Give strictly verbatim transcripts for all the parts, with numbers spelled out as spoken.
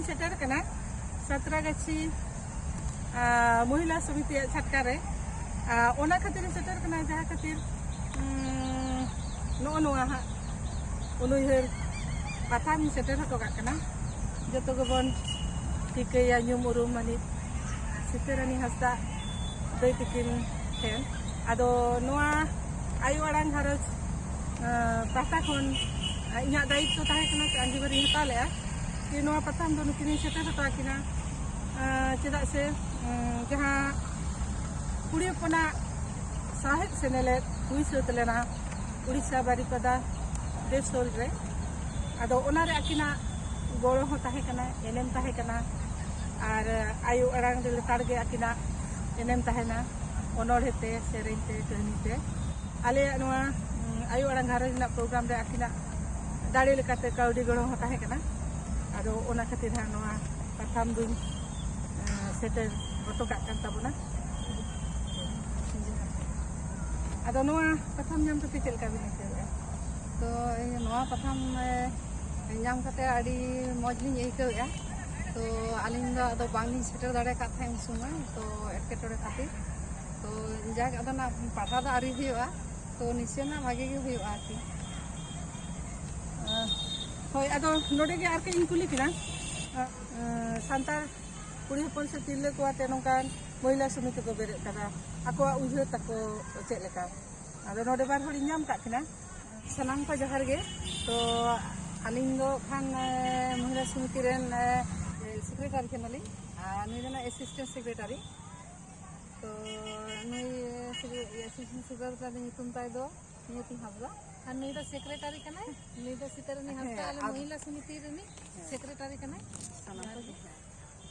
ᱥᱮᱴᱮᱨ ᱠᱟᱱᱟ ᱥᱟᱛᱨᱟᱜᱟᱪᱷᱤ ᱢᱚᱦᱤᱞᱟ ᱥᱚᱢᱤᱛᱤᱭᱟᱜ ᱪᱷᱟᱴᱠᱟ ᱨᱮ᱾ ᱚᱱᱟ ᱠᱷᱟᱹᱛᱤᱨ ᱤᱧ ᱥᱮᱴᱮᱨ ᱠᱟᱱᱟ, ᱡᱟᱦᱟᱸ ᱠᱷᱟᱹᱛᱤᱨ ᱱᱚᱜᱼᱚ ᱱᱚᱣᱟ ᱦᱟᱸᱜ ᱩᱱᱩᱭᱦᱟᱹᱨ ᱯᱟᱛᱷᱟᱢ ᱤᱧ ᱥᱮᱴᱮᱨ ᱦᱚᱴᱚ ᱠᱟᱜ ᱠᱟᱱᱟ᱾ ᱡᱚᱛᱚ ᱜᱮᱵᱚᱱ ᱴᱷᱤᱠᱟᱹᱭᱟ ᱧᱩᱢ ᱩᱨᱩᱢ ᱢᱟᱹᱱᱤᱡ ᱥᱤᱛᱟᱹᱨᱟᱹᱱᱤ ᱦᱟᱸᱥᱫᱟ ᱫᱟᱹᱭ ᱛᱤᱠᱤᱱ ᱴᱷᱮᱱ᱾ ᱟᱫᱚ ᱱᱚᱣᱟ ᱟᱭᱳ ᱟᱲᱟᱝ ᱜᱷᱟᱨᱚᱸᱡᱽ ᱯᱟᱦᱴᱟ ᱠᱷᱚᱱ ᱤᱧᱟᱹᱜ ᱫᱟᱭᱤᱛᱛᱚ ᱛᱟᱦᱮᱸ ᱠᱟᱱᱟ, ᱥᱮ ᱟᱸᱡᱤᱵᱷᱟᱨ ᱤᱧ ᱦᱟᱛᱟᱣ ᱞᱮᱫᱼᱟ, ᱡᱮ ᱱᱚᱣᱟ ᱯᱟᱛᱷᱟᱢ ᱫᱚ ᱱᱩᱠᱤᱱᱤᱧ ᱥᱮᱴᱮᱨ ᱦᱚᱴᱚ ᱟᱹᱠᱤᱱᱟ᱾ ᱪᱮᱫᱟᱜ ᱥᱮ ᱡᱟᱦᱟᱸ ᱠᱩᱲᱤ ᱦᱚᱯᱚᱱᱟᱜ ᱥᱟᱶᱦᱮᱫ ᱥᱮᱱᱮᱞᱮᱫ ᱦᱩᱭ ᱥᱟᱹᱛ ᱞᱮᱱᱟ ᱩᱲᱤᱥᱥᱟ ᱵᱟᱨᱤᱯᱟᱫᱟ ᱵᱮᱥᱚᱞ ᱨᱮ᱾ ᱟᱫᱚ ᱚᱱᱟᱨᱮ ᱟᱹᱠᱤᱱᱟᱜ ᱜᱚᱲᱚ ᱦᱚᱸ ᱛᱟᱦᱮᱸ ᱠᱟᱱᱟ, ᱮᱱᱮᱢ ᱛᱟᱦᱮᱸ ᱠᱟᱱᱟ᱾ ᱟᱨ ᱟᱭᱳ ᱟᱲᱟᱝ ᱨᱮ ᱞᱮᱛᱟᱲ ᱜᱮ ᱟᱹᱠᱤᱱᱟᱜ ᱮᱱᱮᱢ ᱛᱟᱦᱮᱱᱟ, ᱚᱱᱚᱬᱦᱮ ᱛᱮ, ᱥᱮᱨᱮᱧ ᱛᱮ, ᱠᱟᱹᱦᱱᱤ ᱛᱮ᱾ ᱟᱞᱮᱭᱟᱜ ᱱᱚᱣᱟ ᱟᱭᱳ ᱟᱲᱟᱝ ᱜᱷᱟᱨᱚᱸᱡᱽ ᱨᱮᱱᱟᱜ ᱯᱨᱳᱜᱨᱟᱢ ᱨᱮ ᱟᱹᱠᱤᱱᱟᱜ ᱫᱟᱲᱮ ᱞᱮᱠᱟᱛᱮ ᱠᱟᱹᱣᱰᱤ ᱜᱚᱲᱚ ᱦᱚᱸ ᱛᱟᱦᱮᱸ ᱠᱟᱱᱟ᱾ ᱟᱫᱚ ᱚᱱᱟ ᱠᱷᱟᱹᱛᱤᱨ ᱦᱟᱸᱜ ᱱᱚᱣᱟ ᱯᱟᱛᱷᱟᱢ ᱫᱚᱧ ᱥᱮᱴᱮᱨ ᱦᱚᱴᱚ ᱠᱟᱜ ᱠᱟᱱ ᱛᱟᱵᱚᱱᱟ᱾ ᱟᱫᱚ ᱱᱚᱣᱟ ᱯᱟᱛᱷᱟᱢ ᱧᱟᱢ ᱠᱟᱛᱮ ᱪᱮᱫ ᱞᱮᱠᱟ ᱵᱤᱱ ᱟᱹᱭᱠᱟᱹᱣᱮᱫᱼᱟ? ᱛᱚ ᱱᱚᱣᱟ ᱯᱟᱛᱷᱟᱢ ᱧᱟᱢ ᱠᱟᱛᱮ ᱟᱹᱰᱤ ᱢᱚᱡᱽ ᱞᱤᱧ ᱟᱹᱭᱠᱟᱹᱣᱮᱫᱼᱟ᱾ ᱛᱚ ᱟᱹᱞᱤᱧ ᱫᱚ ᱟᱫᱚ ᱵᱟᱝᱞᱤᱧ ᱥᱮᱴᱮᱨ ᱫᱟᱲᱮ ᱟᱠᱟᱫ ᱛᱟᱦᱮᱸᱫ ᱩᱱ ᱥᱚᱢᱚᱭ, ᱛᱚ ᱮᱴᱠᱮᱴᱚᱬᱮ ᱠᱷᱟᱹᱛᱤᱨ᱾ ᱛᱚ ᱡᱟᱠ, ᱟᱫᱚ ᱱᱟᱜ ᱯᱟᱲᱦᱟᱣ ᱫᱚ ᱟᱹᱣᱨᱤ ᱦᱩᱭᱩᱜᱼᱟ, ᱛᱚ ᱱᱤᱥᱪᱚᱭ ᱱᱟᱜ ᱵᱷᱟᱜᱮ ᱜᱮ ᱦᱩᱭᱩᱜᱼᱟ ᱟᱨᱠᱤ᱾ ᱦᱳᱭ, ᱟᱫᱚ ᱱᱚᱰᱮ ᱜᱮ ᱟᱨ ᱠᱟᱹᱡ ᱤᱧ ᱠᱩᱞᱤ ᱵᱤᱱᱟ᱾ ᱥᱟᱱᱛᱟᱲ ᱠᱩᱲᱤ ᱦᱚᱯᱚᱱ ᱥᱮ ᱛᱤᱨᱞᱟᱹ ᱠᱚ ᱟᱛᱮ ᱱᱚᱝᱠᱟᱱ ᱢᱚᱦᱤᱞᱟ ᱥᱚᱢᱤᱛᱤ ᱠᱚ ᱵᱮᱨᱮᱫ ᱠᱟᱫᱟ, ᱟᱠᱚᱣᱟᱜ ᱩᱭᱦᱟᱹᱨ ᱛᱟᱠᱚ ᱪᱮᱫ ᱞᱮᱠᱟ? ᱟᱫᱚ ᱱᱚᱰᱮ ᱵᱟᱨ ᱦᱚᱲᱤᱧ ᱧᱟᱢ ᱠᱟᱜ ᱠᱤᱱᱟ᱾ ᱥᱟᱱᱟᱢ ᱠᱚ ᱡᱚᱦᱟᱨ ᱜᱮ᱾ ᱛᱚ ᱟᱹᱞᱤᱧ ᱫᱚ ᱠᱷᱟᱱ ᱢᱚᱦᱤᱞᱟ ᱥᱚᱢᱤᱛᱤ ᱨᱮᱱ ᱥᱮᱠᱨᱮᱴᱟᱨᱤ ᱠᱟᱱᱟᱞᱤᱧ, ᱟᱨ ᱱᱩᱭ ᱫᱚ ᱱᱟᱜ ᱮᱥᱤᱥᱴᱮᱱᱴ ᱥᱮᱠᱨᱮᱴᱟᱨᱤ᱾ ᱛᱚ ᱱᱩᱭ ᱮᱥᱤᱥᱴᱮᱱᱴ ᱥᱮᱠᱨᱮᱴᱟᱨᱤ ᱧᱩᱛᱩᱢ ᱛᱟᱭ ᱫᱚ ᱱᱤᱭᱚᱛᱤ ᱦᱟᱸᱥᱫᱟ᱾ ᱟᱨ ᱱᱩᱭ ᱫᱚ ᱥᱮᱠᱨᱮᱴᱟᱨᱤ ᱠᱟᱱᱟᱭ᱾ ᱱᱩᱭ ᱫᱚ ᱥᱤᱛᱟᱹᱨᱟᱹᱱᱤ ᱦᱟᱸᱥᱫᱟ, ᱦᱮᱸ, ᱟᱞᱮ ᱟᱫ- ᱢᱚᱦᱤᱞᱟ ᱥᱚᱢᱤᱛᱤ ᱨᱤᱱᱤᱡ ᱦᱮᱸ᱾ ᱥᱮᱠᱨᱮᱴᱟᱨᱤ ᱠᱟᱱᱟᱭ᱾ ᱥᱟᱱᱟᱢ ᱡᱚᱦᱟᱨ ᱠᱚ ᱜᱮ᱾ ᱡᱚᱦᱟᱨ᱾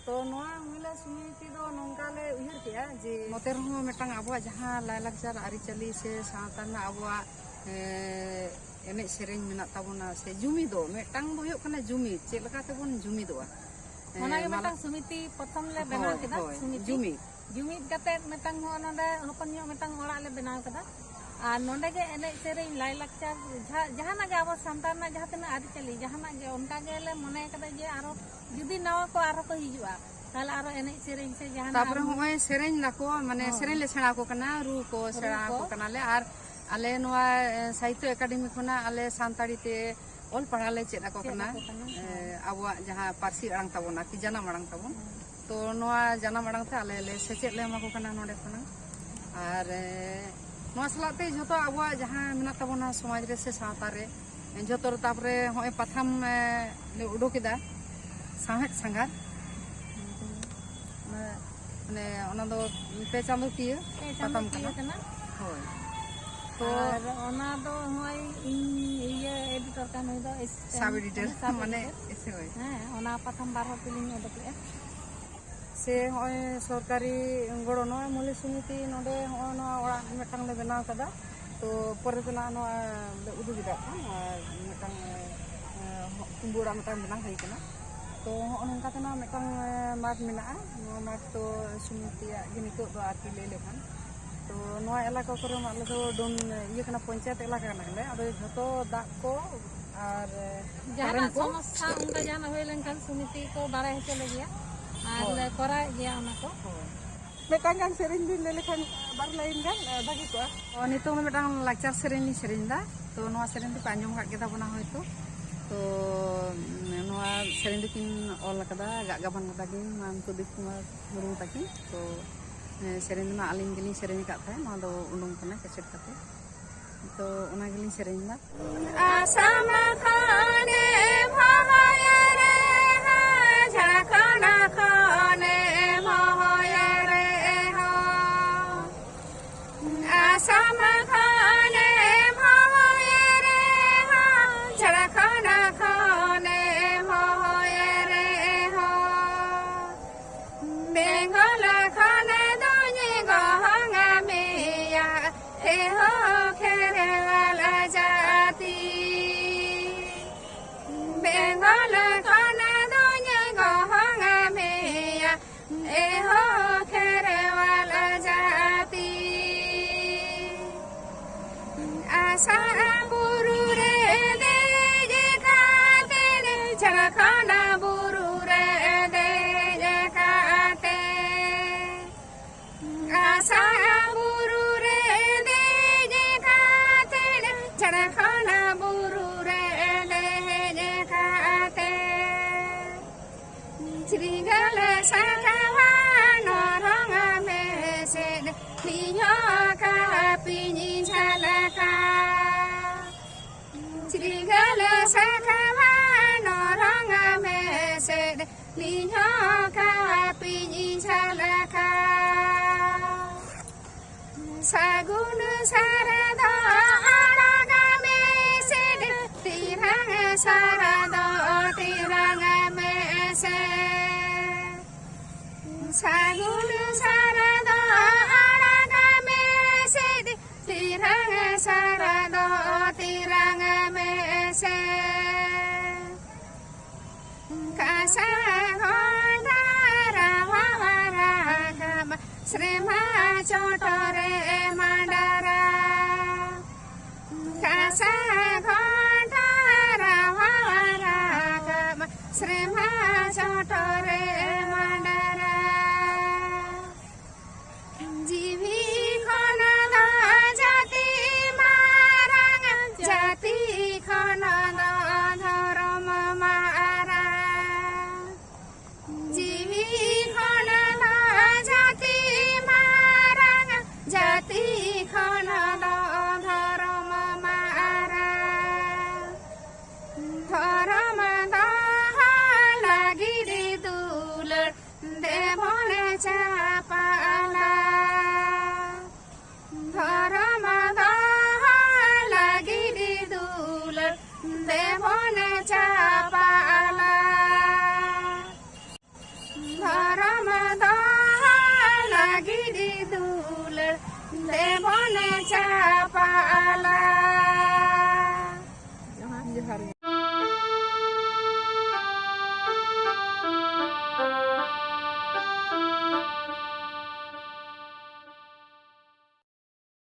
ᱛᱚ ᱱᱚᱣᱟ ᱢᱚᱦᱤᱞᱟ ᱥᱚᱢᱤᱛᱤ ᱫᱚ ᱱᱚᱝᱠᱟ ᱞᱮ ᱩᱭᱦᱟᱹᱨ ᱠᱮᱜᱼᱟ ᱡᱮ ᱱᱚᱛᱮ ᱨᱮᱦᱚᱸ ᱢᱤᱫᱴᱟᱝ ᱟᱵᱚᱣᱟᱜ ᱡᱟᱦᱟᱸ ᱞᱟᱭᱼᱞᱟᱠᱪᱟᱨ ᱟᱹᱨᱤᱪᱟᱹᱞᱤ ᱥᱮ ᱥᱟᱶᱛᱟ ᱨᱮᱱᱟᱜ ᱟᱵᱚᱣᱟᱜ, ᱮ, ᱮᱱᱮᱡ ᱥᱮᱨᱮᱧ ᱢᱮᱱᱟᱜ ᱛᱟᱵᱚᱱᱟ ᱥᱮ ᱡᱩᱢᱤᱫᱚᱜ, ᱢᱤᱫᱴᱟᱝ ᱫᱚ ᱦᱩᱭᱩᱜ ᱠᱟᱱᱟ ᱡᱩᱢᱤᱫ, ᱪᱮᱫ ᱞᱮᱠᱟ ᱛᱮᱵᱚᱱ ᱡᱩᱢᱤᱫᱚᱜᱼᱟ᱾ ᱮ, ᱚᱱᱟᱜᱮ ᱢᱟᱞᱟ- ᱢᱤᱫᱴᱟᱝ ᱥᱚᱢᱤᱛᱤ ᱯᱨᱚᱛᱷᱚᱢ ᱞᱮ ᱵᱮᱱᱟᱣ ᱦᱳᱭ, ᱠᱮᱫᱟ, ᱦᱳᱭ, ᱥᱚᱢᱤᱛᱤ᱾ ᱡᱩᱢᱤᱫ᱾ ᱡᱩᱢᱤᱫ ᱠᱟᱛᱮ ᱢᱤᱫᱴᱟᱝ ᱱᱚᱜᱼᱚ ᱱᱚᱰᱮ ᱦᱚᱯᱚᱱ ᱧᱚᱜ ᱢᱤᱫᱴᱟᱝ ᱚᱲᱟᱜ ᱞᱮ ᱵᱮᱱᱟᱣ ᱠᱟᱫᱟ᱾ ᱟᱨ ᱱᱚᱰᱮ ᱜᱮ ᱮᱱᱮᱡ ᱥᱮᱨᱮᱧ, ᱞᱟᱭᱼᱞᱟᱠᱪᱟᱨ, ᱡᱟᱦᱟᱸ, ᱡᱟᱦᱟᱱᱟᱜ ᱜᱮ ᱟᱵᱚ ᱥᱟᱱᱛᱟᱲ ᱨᱮᱱᱟᱜ ᱡᱟᱦᱟᱸ ᱛᱤᱱᱟᱹᱜ ᱟᱹᱨᱤᱪᱟᱹᱞᱤ, ᱡᱟᱦᱟᱱᱟᱜ ᱜᱮ ᱚᱱᱠᱟ ᱜᱮᱞᱮ ᱢᱚᱱᱮ ᱠᱟᱫᱟ ᱡᱮ ᱟᱨᱚ ᱡᱩᱫᱤ ᱱᱟᱣᱟ ᱠᱚ ᱟᱨᱦᱚᱸ ᱠᱚ ᱦᱤᱡᱩᱜᱼᱟ, ᱛᱟᱦᱞᱮ ᱟᱨᱚ ᱮᱱᱮᱡ ᱥᱮᱨᱮᱧ ᱥᱮ ᱡᱟᱦᱟᱱᱟᱜ ᱛᱟᱯᱚᱨᱮ ᱟᱨᱦᱚᱸ ᱦᱚᱸᱜᱼᱚᱭ ᱥᱮᱨᱮᱧ ᱫᱟᱠᱚ, ᱢᱟᱱᱮ ᱦᱳᱭ᱾ ᱥᱮᱨᱮᱧ ᱞᱮ ᱥᱮᱬᱟ ᱟᱠᱚ ᱠᱟᱱᱟ, ᱨᱩ ᱠᱚ ᱨᱩ ᱥᱮᱬᱟ ᱠᱚ᱾ ᱟᱠᱚ ᱠᱟᱱᱟᱞᱮ᱾ ᱟᱨ ᱟᱞᱮ ᱱᱚᱣᱟ, ᱮ, ᱥᱟᱦᱤᱛᱛᱚ ᱮᱠᱟᱰᱮᱢᱤ ᱠᱷᱚᱱᱟᱜ ᱟᱞᱮ ᱥᱟᱱᱛᱟᱲᱤ ᱛᱮ ᱚᱞ ᱯᱟᱲᱦᱟᱣ ᱞᱮ ᱪᱮᱫ ᱟᱠᱚ ᱪᱮᱫ ᱠᱟᱱᱟ᱾ ᱟᱠᱚ ᱠᱟᱱᱟ, ᱮ, ᱦᱳᱭ᱾ ᱟᱵᱚᱣᱟᱜ ᱡᱟᱦᱟᱸ ᱯᱟᱹᱨᱥᱤ ᱟᱲᱟᱝ ᱛᱟᱵᱚᱱ, ᱟᱨᱠᱤ ᱡᱟᱱᱟᱢ ᱟᱲᱟᱝ ᱛᱟᱵᱚᱱ᱾ ᱦᱳᱭ᱾ ᱛᱚ ᱱᱚᱣᱟ ᱡᱟᱱᱟᱢ ᱟᱲᱟᱝ ᱛᱮ ᱟᱞᱮ ᱞᱮ ᱥᱮᱪᱮᱫ ᱞᱮ ᱮᱢᱟ ᱠᱚ ᱠᱟᱱᱟ ᱱᱚᱰᱮ ᱠᱷᱚᱱᱟᱜ᱾ ᱟᱨ, ᱮ, ᱱᱚᱣᱟ ᱥᱟᱞᱟᱜ ᱛᱮ ᱡᱷᱚᱛᱚ ᱟᱵᱚᱣᱟᱜ ᱡᱟᱦᱟᱸ ᱢᱮᱱᱟᱜ ᱛᱟᱵᱚᱱᱟ ᱥᱚᱢᱟᱡᱽ ᱨᱮ ᱥᱮ ᱥᱟᱶᱛᱟ ᱨᱮ, ᱡᱷᱚᱛᱚ ᱨᱮ, ᱛᱟᱯᱚᱨᱮ ᱦᱚᱸᱜᱼᱚᱭ ᱯᱟᱛᱷᱟᱢ, ᱮ, ᱞᱮ ᱩᱰᱩᱠ ᱮᱫᱟ, ᱥᱟᱶᱦᱮᱫ ᱥᱟᱸᱜᱷᱟᱨ᱾ ᱚᱱᱟ, ᱢᱟᱱᱮ, ᱚᱱᱟ ᱫᱚ ᱯᱮ ᱪᱟᱸᱫᱳ ᱠᱤᱭᱟᱹ ᱯᱮ ᱪᱟᱸᱫᱳ ᱯᱟᱛᱷᱟᱢ ᱠᱤᱭᱟᱹ ᱠᱟᱱᱟ᱾ ᱠᱟᱱᱟ᱾ ᱦᱳᱭ᱾ ᱛᱚ ᱟᱨ ᱚᱱᱟ ᱫᱚ ᱱᱚᱜᱼᱚᱭ ᱤᱧ ᱤᱭᱟᱹ editor ᱠᱟᱱ, ᱱᱩᱭ ᱫᱚ assistant, sub editor, ᱢᱟᱱᱮ sub ᱢᱟᱱᱮ editor᱾ ᱮᱥᱮ ᱦᱳᱭ᱾ ᱦᱮᱸ, ᱚᱱᱟ ᱯᱟᱛᱷᱟᱢ ᱵᱟᱨ ᱦᱚᱲ ᱛᱮᱞᱤᱧ ᱚᱰᱚᱠ ᱞᱮᱜᱼᱟ᱾ ᱥᱮ ᱦᱚᱸᱜᱼᱚᱭ ᱥᱚᱨᱠᱟᱨᱤ ᱜᱚᱲᱚ, ᱱᱚᱣᱟ ᱢᱩᱞᱤ ᱥᱚᱢᱤᱛᱤ ᱱᱚᱰᱮ ᱦᱚᱸᱜᱼᱚᱭ ᱱᱚᱣᱟ ᱚᱲᱟᱜ ᱢᱤᱫᱴᱟᱝ ᱞᱮ ᱵᱮᱱᱟᱣ ᱠᱟᱫᱟ᱾ ᱛᱚ ᱯᱚᱨᱮ ᱛᱮᱱᱟᱜ ᱱᱚᱣᱟ ᱞᱮ ᱩᱫᱩᱜ ᱮᱫᱟ, ᱱᱚᱣᱟ ᱢᱤᱫᱴᱟᱝ, ᱮ, ᱛᱩᱢᱵᱩ ᱚᱲᱟᱜ ᱢᱤᱫᱴᱟᱝ ᱵᱮᱱᱟᱣ ᱦᱩᱭ ᱠᱟᱱᱟ᱾ ᱛᱚ ᱦᱚᱸᱜᱼᱚ ᱱᱚᱝᱠᱟ ᱛᱮᱱᱟᱜ ᱢᱤᱫᱴᱟᱝ, ᱮ, ᱢᱟᱴᱷ ᱢᱮᱱᱟᱜᱼᱟ᱾ ᱱᱚᱣᱟ ᱢᱟᱴᱷ ᱫᱚ ᱥᱚᱢᱤᱛᱤᱭᱟᱜ ᱜᱮ ᱱᱤᱛᱚᱜ ᱫᱚ, ᱟᱨᱠᱤ, ᱞᱟᱹᱭ ᱞᱮᱠᱷᱟᱱ᱾ ᱛᱚ ᱱᱚᱣᱟ ᱮᱞᱟᱠᱟ ᱠᱚᱨᱮ ᱢᱟ ᱟᱞᱮ ᱫᱚ ᱰᱳᱱ ᱤᱭᱟᱹ ᱠᱟᱱᱟ, ᱯᱚᱧᱪᱟᱭᱮᱛ ᱮᱞᱟᱠᱟ ᱠᱟᱱᱟᱞᱮ᱾ ᱟᱫᱚ ᱡᱷᱚᱛᱚ ᱫᱟᱜ ᱠᱚ ᱟᱨ ᱡᱟᱦᱟᱱᱟᱜ current ᱠᱚ ᱥᱚᱢᱚᱥᱥᱟ ᱚᱱᱠᱟ ᱡᱟᱦᱟᱱᱟᱜ ᱦᱩᱭ ᱞᱮᱱᱠᱷᱟᱱ ᱥᱚᱢᱤᱛᱤ ᱠᱚ ᱵᱟᱲᱟᱭ ᱦᱚᱪᱚ ᱞᱮᱜᱮᱭᱟ, ᱟᱨ ᱦᱳᱭ᱾ ᱞᱮ ᱠᱚᱨᱟᱣᱮᱫ ᱜᱮᱭᱟ ᱚᱱᱟ ᱠᱚ᱾ ᱦᱳᱭ᱾ ᱢᱤᱫᱴᱟᱝ ᱜᱟᱱ ᱥᱮᱨᱮᱧ ᱵᱤᱱ ᱞᱟᱹᱭ ᱞᱮᱠᱷᱟᱱ, ᱵᱟᱨ ᱞᱟᱭᱤᱱ ᱜᱟᱱ, ᱮ, ᱵᱷᱟᱹᱜᱤ ᱠᱚᱜᱼᱟ᱾ ᱚ, ᱱᱤᱛᱚᱝ ᱫᱚ ᱢᱤᱫᱴᱟᱝ ᱞᱟᱠᱪᱟᱨ ᱥᱮᱨᱮᱧ ᱞᱤᱧ ᱥᱮᱨᱮᱧ ᱮᱫᱟ᱾ ᱛᱚ ᱱᱚᱣᱟ ᱥᱮᱨᱮᱧ ᱫᱚᱯᱮ ᱟᱸᱡᱚᱢ ᱟᱠᱟᱫ ᱜᱮ ᱛᱟᱵᱚᱱᱟ ᱦᱚᱭᱛᱳ᱾ ᱛᱚ, ᱩᱢ, ᱱᱚᱣᱟ ᱥᱮᱨᱮᱧ ᱫᱚᱠᱤᱱ ᱚᱞ ᱟᱠᱟᱫᱟ, ᱜᱟᱜ ᱜᱟᱵᱟᱱ ᱟᱠᱟᱫᱟ ᱠᱤᱱ ᱢᱟᱱ ᱯᱨᱚᱫᱤᱯ ᱠᱩᱢᱟᱨ ᱢᱩᱨᱢᱩ ᱛᱟᱹᱠᱤᱱ᱾ ᱛᱚ, ᱮ, ᱥᱮᱨᱮᱧ ᱫᱚ ᱱᱟᱜ ᱟᱹᱞᱤᱧ ᱜᱮᱞᱤᱧ ᱥᱮᱨᱮᱧ ᱟᱠᱟᱫ ᱛᱟᱦᱮᱸᱫ, ᱱᱚᱣᱟ ᱫᱚ ᱩᱰᱩᱝ ᱠᱟᱱᱟ ᱠᱮᱥᱮᱴ ᱠᱟᱛᱮ᱾ ᱛᱚ ᱚᱱᱟ ᱜᱮᱞᱤᱧ ᱥᱮᱨᱮᱧ ᱮᱫᱟ᱾ ᱟᱥᱟᱢ ᱠᱷᱚᱱᱮᱢ ᱦᱚᱦᱚᱭᱮ ᱨᱮᱦᱚᱸ, ᱡᱷᱟᱲᱠᱷᱚᱸᱰ ᱠᱷᱚᱱᱮᱢ ᱦᱚᱦᱚᱭᱮ ᱨᱮᱦᱚᱸ, ᱟᱥᱟᱢ ᱠᱷᱚᱱᱮᱢ ᱦᱚᱦᱚᱭᱮ ᱨᱮᱦᱚᱸ, ᱡᱷᱟᱲᱠᱷᱚᱸᱰ ᱠᱷᱚᱱᱮᱢ ᱦᱚᱦᱚᱭᱮ ᱨᱮᱦᱚᱸ, ᱵᱮᱝᱜᱚᱞ ᱠᱷᱚᱱ ᱫᱩᱧ ᱜᱚᱦᱚᱝ ᱢᱮᱭᱟ, ᱮ ᱦᱳ ᱠᱷᱮᱨᱣᱟᱞ ᱡᱟᱹᱛᱤ᱾ ᱵᱮᱝᱜᱚᱞ ᱠᱷᱚᱱ ᱫᱩᱧ ᱜᱚᱦᱚᱝ ᱢᱮᱭᱟ, ᱮ ᱦᱳ ᱠᱷᱮᱨᱣᱟᱞ ᱡᱟᱹᱛᱤ᱾ ᱟᱥᱟᱢ ᱵᱩᱨᱩ ᱨᱮ ᱫᱮᱡ ᱠᱟᱛᱮ, ᱡᱷᱟᱲᱠᱷᱚᱸᱰ ᱵᱩᱨᱩ ᱠᱷᱚᱱ ᱵᱩᱨᱩ ᱨᱮ ᱞᱮ ᱦᱮᱡ ᱠᱟᱛᱮ, ᱪᱤᱨᱜᱟᱹᱞ ᱥᱟᱠᱟᱣᱟ ᱱᱚᱨᱚᱝ ᱢᱮᱥᱮᱫ ᱞᱤᱧ ᱦᱚᱸ ᱠᱟᱹᱯᱤᱧ ᱡᱷᱟᱞᱠᱟ᱾ ᱪᱤᱨᱜᱟᱹᱞ ᱥᱟᱠᱟᱣᱟ ᱱᱚᱨᱚᱝ ᱢᱮᱥᱮᱫ ᱞᱤᱧ ᱦᱚᱸ ᱠᱟᱹᱯᱤᱧ ᱡᱷᱟᱞᱠᱟ᱾ ᱥᱟᱹᱜᱩᱱ ᱥᱟᱨ ᱫᱚ ᱟᱲᱟᱜ ᱢᱮᱥᱮᱫ, ᱛᱤᱨᱟᱝ ᱥᱟᱨ ᱫᱚ ᱛᱤᱨᱟᱝ ᱢᱮᱥᱮᱫ᱾ ᱥᱟᱹᱜᱩᱱ ᱥᱟᱨ ᱫᱚ ᱟᱲᱟᱜ ᱢᱮᱥᱮᱫ, ᱛᱤᱨᱟᱝ ᱥᱟᱨ ᱫᱚ ᱛᱤᱨᱟᱝ ᱢᱮᱥᱮᱫ᱾ ᱠᱟᱥᱟ ᱜᱚᱸᱰᱟ ᱨᱟᱣᱟ ᱨᱟᱠᱟᱵ, ᱥᱮᱨᱢᱟ ᱪᱚᱴ ᱨᱮ ᱢᱟᱸᱰᱟᱨᱟ᱾ ᱠᱟᱥᱟ ᱜᱚᱸᱰᱟ ᱨᱟᱣᱟ ᱨᱟᱠᱟᱵ, ᱥᱮᱨᱢᱟ ᱪᱚᱴ ᱨᱮ ᱢᱟᱸᱰᱟᱨᱟ᱾ ᱡᱤᱣᱤ ᱠᱷᱚᱱ ᱫᱚ ᱡᱟᱹᱛᱤ ᱢᱟᱨᱟᱝ, ᱡᱟᱹᱛᱤ ᱠᱷᱚᱱ ᱫᱚ ᱫᱷᱚᱨᱚᱢ ᱢᱟᱨᱟᱝ᱾ ᱡᱤᱣᱤ ᱠᱷᱚᱱ ᱫᱚ ᱡᱟᱹᱛᱤ ᱢᱟᱨᱟᱝ, ᱡᱟᱹᱛᱤ ᱠᱷᱚᱱ ᱫᱚ ᱫᱷᱚᱨᱚᱢ ᱢᱟᱨᱟᱝ᱾ ᱫᱷᱚᱨᱚᱢ ᱫᱚᱦᱚ ᱞᱟᱹᱜᱤᱫ ᱫᱩᱞᱟᱹᱲ ᱫᱮᱵᱚᱱ ᱪᱟᱯᱟᱞᱟ᱾ ᱫᱷᱚᱨᱚᱢ ᱫᱚᱦᱚ ᱞᱟᱹᱜᱤᱫ ᱫᱩᱞᱟᱹᱲ ᱫᱮᱵᱚᱱ ᱪᱟᱯᱟᱞᱟ᱾ ᱫᱷᱚᱨᱚᱢ ᱫᱚᱦᱚ ᱞᱟᱹᱜᱤᱫ ᱫᱩᱞᱟᱹᱲ ᱫᱮᱵᱚᱱ ᱪᱟᱯᱟᱞᱟ᱾ ᱡᱚᱦᱟᱨ᱾